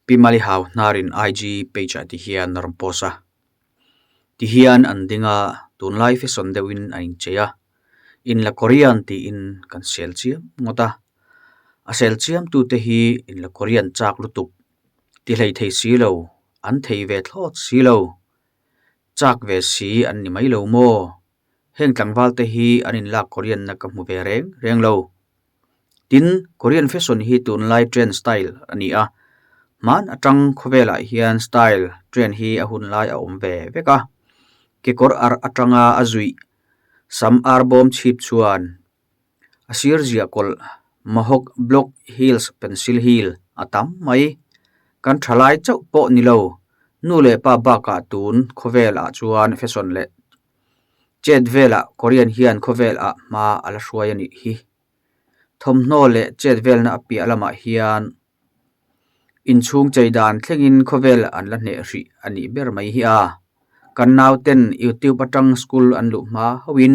Pi Mali Hau hnarin IG page ah ti hian a rawn post a. Ti hian an ding a, tunlai fashion deuhin a inchei a, inla Korean tiin kan sel chiam ngawt a. A sel chiam tute hi inla Korean chak lutuk ti hlei thei si lo, an thei ve thlawt si lo. Chak ve si an ni mai lo maw? Heng tlangval te hi an inlak Korean na ka hmu ve reng reng lo. Tin, Korean fashion hi tunlai trend style a ni a, hman atang khawvelah hian style trend hi a hun lai a awm ve vek a. Kekawr arh atanga a zuih sam ar bawm chhip chuan a sir ziah kawlh mohawk block heels pencil heel a tam mai. Kan thalai chauh pawh ni lo, nu leh pa bakah tun khawvelah chuan fashion leh Chet velah Korean hian khawvel ah hma a la hruai a nih hi. Thawmhnaw leh chet velna a piah lamah hian inchhung chei dan thlengin khawvel an la hneh hrih a nih ber mai hi a. Kan nauten YouTube atang school an luh hma hauhin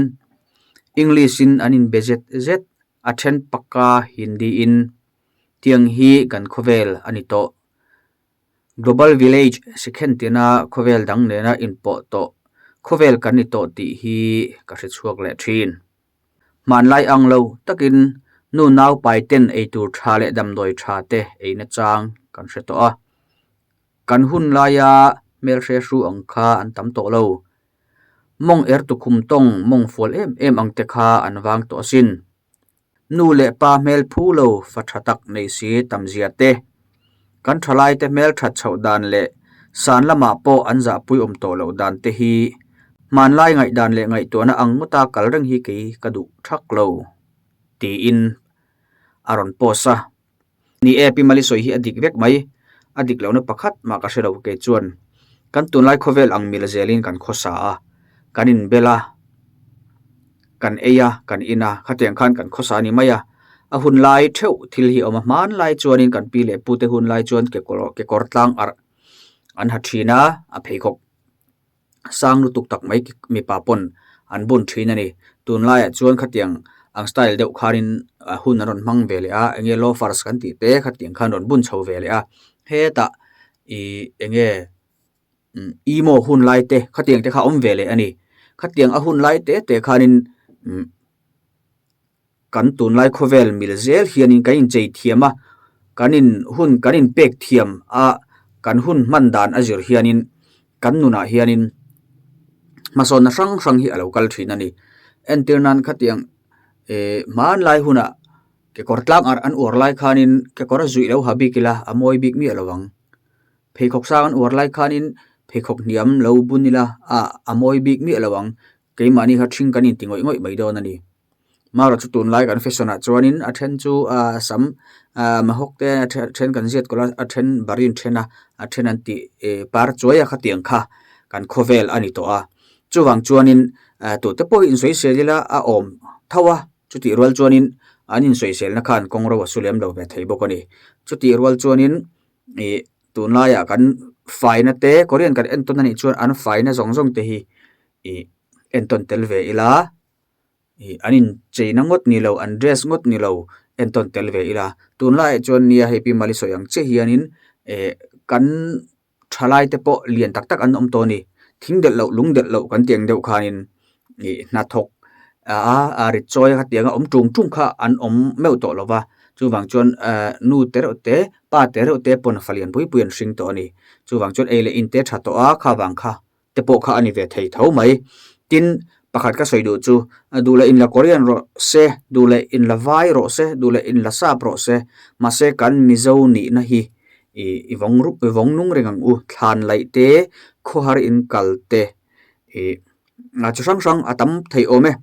English in an inbe zet zet a then pakka Hindi in tiang hi kan khawvel a ni tawh. Global Village Sikhen tina khawvel dang nena inpawh tawh khawvel kan ni tawh tih hi ka hre chhuak leh thin. Hmanlai ang lo takin nu nau pai ten eitur tha leh damdawi tha te eina chang kan hre tawh a. Kan hun laia hmelhre hru ang kha an tam tawh lo. Mawng er tukhum tawng mawng fual em em ang te kha an vang tawh asin. Nu leh pa hmel phu lo fa tha tak nei si tam zia te, kan thalai te hmel that chhoh dan leh san lamah pawh an zahpui awm tawh loh dan te hi hmanlai ngaihdan leh ngaihtuahna ang ngawta kal reng hi kei ka duh thak lo tiin a rawn post a. Ni e, Pi Mali sawi hi a dik vek mai, a dik lohna pakhat mah ka hre lo kei chuan kan tunlai khawvel ang mil zelin kan khawsa a, kan inbel a, kan ei a, kan in a, khatiang khan kan khawsa a ni mai a, a hun lai theuh thil hi a awm a, hmanlai chuanin kan pi leh pute hun lai chuan kekawr kekawr tlang arh an ha thin a, a pheikhawk sang lutuk tak mai mipa pawn an bun thin a ni. Tunlaiah chuan khatiang ang style deuh khanin hun an rawn hmang ve leh a enge loafers kan tih te khatiang khan rawn bun chho ve leh a hetah ih enge emo hun lai te khatiang te kha a awm ve leh a ni. Khatiang a hun lai te te khanin umm kan tunlai khawvel mil zel hianin kan inchei thiam a, kan in hun kan inpek thiam a, kan hun hman dan a zir hianin kan nunah hianin hmasawnna hrang hrang hi a lo kal thin a ni. Entir nan khatiang eh hmanlai hunah kekawr tlang arh an uar lai khanin kekawr a zuih lo ha bik ila a mawi bik miah lo ang. Pheikhawk sang an uar lai khanin pheikhawk hniam lo bun ila ah a mawi bik miah lo ang. Keimahni kha ṭhing kan inti ngawih ngawih mai dawn a ni. Mara chu tunlai kan fashion ah chuanin a then chu ah sam ah mahawk te a then kan ziat kawlh a a then barin then a a then an tih eh par chuai a khatiang kha kan khawvel a ni tawh a. Chuvang chuanin ah tute pawh hi insawisel ila a awm tho a, chutih rual chuanin an insawiselna khan kawng ro a su lem lo ve thei bawk a ni. Chutih rual chuanin ih tunlaiah kan faina te Korean kan entawn a nih chuan an faina zawng zawng te hi ih entawn tel ve ila. Ih an incheina ngawt ni lo an dress ngawt ni lo entawn tel ve ila tunlaiah chuan nia hei pi mali sawi ang chiah hianin eh kan thalai te pawh lian tak tak an awm tawh a ni thing delh loh lung delh loh kan tih ang deuh khanin ih hnathawk a a rit chawi a khatiang a awm tung tung kha an awm meuh tawh lo va chuvang chuan eh nu te reuh te pa te reuh te pawn fa lian pui pui an hring tawh a ni chuvang chuan ei leh in te tha tawh a kha vang kha. te pawh kha a ni ve thei tho mai. Tin, pakhat ka sawi duh chu, duh leh inla Korean rawh se, duh leh inla vai rawh se, duh leh inla sap rawh se, mahse kan Mizo nihna hi ih i vawng rup i vawng nung reng ang u. Thlan laih te, khawhar in kal te, ih chi hrang hrang a tam thei awm e.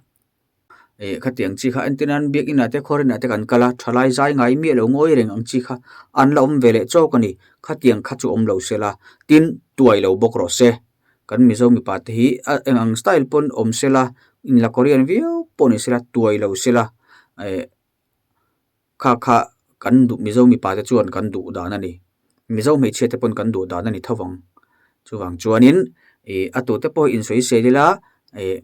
Ih khatiang chi kha entir nan biakin ah te khuarin ah te kan kal a thalai zai ngai miah lo ngawi reng ang chi kha an la awm ve leh chawk a ni khatiang kha chu awm lo se la tin tuai lo bawk rawh se kan mizo mipa te hi a eng ang style pawn awm se la inla korean viau pawh ni se la tuai lo se la eh. Kha kha kan duh Mizo mipa te chuan kan duh dan a ni. Mizo hmeichhia te pawn kan duh dan a ni tho vang. Chuvang chuanin ih a tute pawh insawi sel ila ih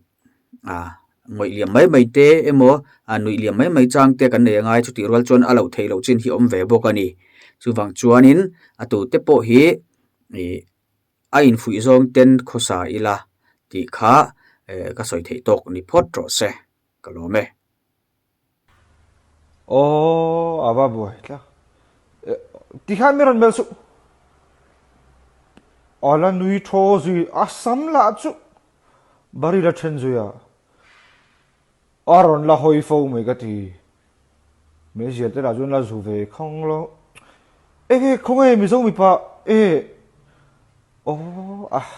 ah ngawih liam mai mai te emaw ah nuih liam mai mai chang te kan nei angai chutih rual chuan a loh theih loh chin hi a awm ve bawk a ni. Chuvang chuanin a tute pawh hi ih a infuih zawng ten khawsa ila tih kha ka sawi theih tawk ni phawt rawh se ka lawm e. Aw a va buai tlak. Tikhan mi rawn melh suh. A la nui thaw zui a sam lah chu Baril a then zui a. A rawn la hawi fo mai ka ti. Meizial te lah chuan la zu ve khawng lo. Enge khawnge Mizo mipa e aw ah.